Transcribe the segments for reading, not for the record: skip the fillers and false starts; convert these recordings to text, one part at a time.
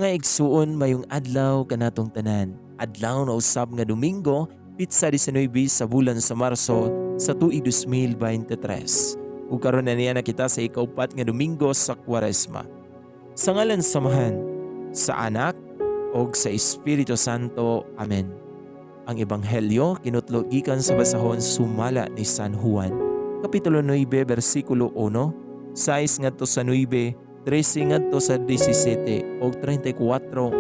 Mga igsuon, mayong adlaw kanatong tanan. Adlaw na usab nga Domingo, pitsa 19 sa bulan sa Marso sa tuig 2023. Ug karon na niya na kita sa ikaupat nga Domingo sa Kwaresma. Sa ngalan sa Amahan, sa Anak, ug sa Espiritu Santo. Amen. Ang Ebanghelyo kinutlo gikan sa basahon sumala ni San Juan. Kapitulo 9, bersikulo 1, 6 ngadto sa 9, 13 ngadto sa 17 ug 34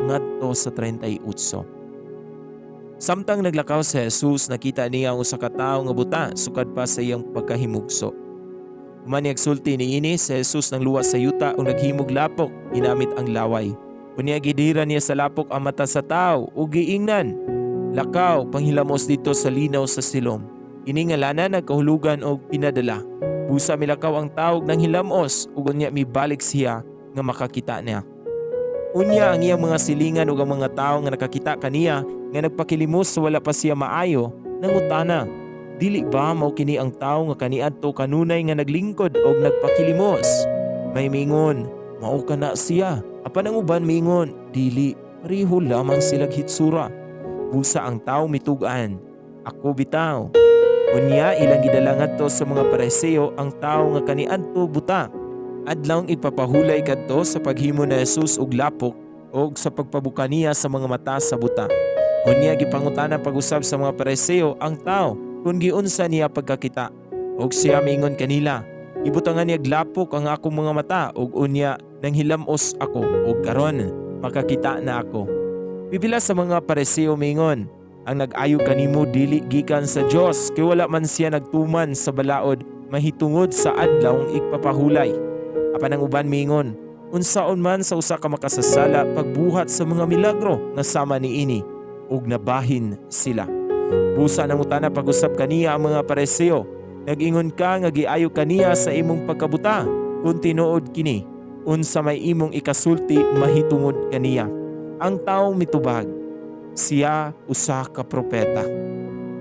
ngadto sa 38. Samtang naglakaw si Jesus, nakita niya ang usa ka tawo nga buta sukad pa sa iyang pagkahimugso. Human nagsulti niini, si Jesus nangluwas sa yuta ug naghimog lapok ginamit ang laway. Unya gidira niya sa lapok ang mata sa tawo ug giingnan, "Lakaw, panghilamos didto sa linaw sa Silom." Ini nga lana nagkahulugan og "pinadala." Busa milakaw ang tawo ug nanghilamos ug unya mibalik siya nga makakita niya. Unya ang iyang mga silingan ug ang mga tawo nga nakakita kaniya nga nagpakilimos sa wala pa siya maayo, nangutana, "Dili ba mao kini ang tawo nga kaniadto kanunay nga naglingkod og nagpakilimos?" May mingon, "Mao kana siya." Apan ang uban mingon, "Dili, pareho lamang sila hitsura." Busa ang tawo mitug-an, "Ako bitaw." Unya ilang gidala ngadto sa mga Pariseo ang tawo nga kaniadto buta. Adlawng ipapahulay kadto sa paghimo ni Jesus og lapok og sa pagpabuka niya sa mga mata sa buta. Unya gipangutana pag-usab sa mga Pariseo ang tawo kung giunsa niya pagkakita. Og siya miingon kanila, "Gibutangan niya lapok ang akong mga mata ug unya nanghilamos ako ug karon makakita na ako." Pipila sa mga Pariseo miingon, "Ang nag-ayo kanimo dili gikan sa Dios kay wala man siya nagtuman sa balaod mahitungod sa adlawng igpapahulay." Apan ang uban miingon, "Unsaon man sa usa ka makasasala pagbuhat sa mga milagro nga sama niini?" Ug nabahin sila. Busa nangutana pag-usab kaniya ang mga Pariseo, "Nag-ingon ka nga giayo kaniya sa imong pagkabuta. Kung tinuod kini, unsa may imong ikasulti mahitungod kaniya?" Ang tawo mitubag, "Siya usa ka propeta."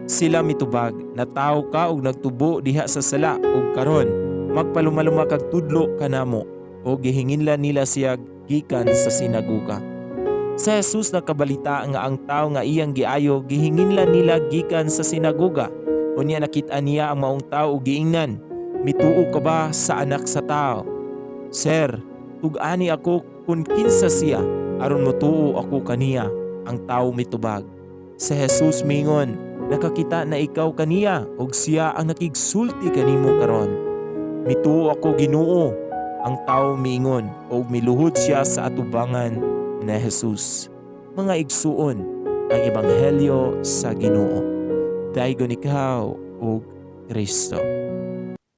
Sila mitubag, "Natawo ka og nagtubo diha sa sala ug karon magpalumaluma kag tudlo kanamo." O gihinginlan nila siya gikan sa sinagoga. Sa Jesus nakabalita nga ang tawo nga iyang giayo gihinginlan nila gikan sa sinagoga. Unya nakit-an niya ang maong tawo ug giingnan, "Mituo ka ba sa Anak sa Tao?" "Sir, tug-ani ako kung kinsa siya aron motuo ako kaniya," ang tawo mitubag. Si Jesus mingon, "Nakakita na ikaw kaniya ug siya ang nakigsulti kanimo karon." "Mituo ako, Ginoo," ang tawo miingon ug miluhod siya sa atubangan ni Jesus. Mga igsuon, ang ebanghelyo sa Ginoo. Daygon ikaw, o Kristo.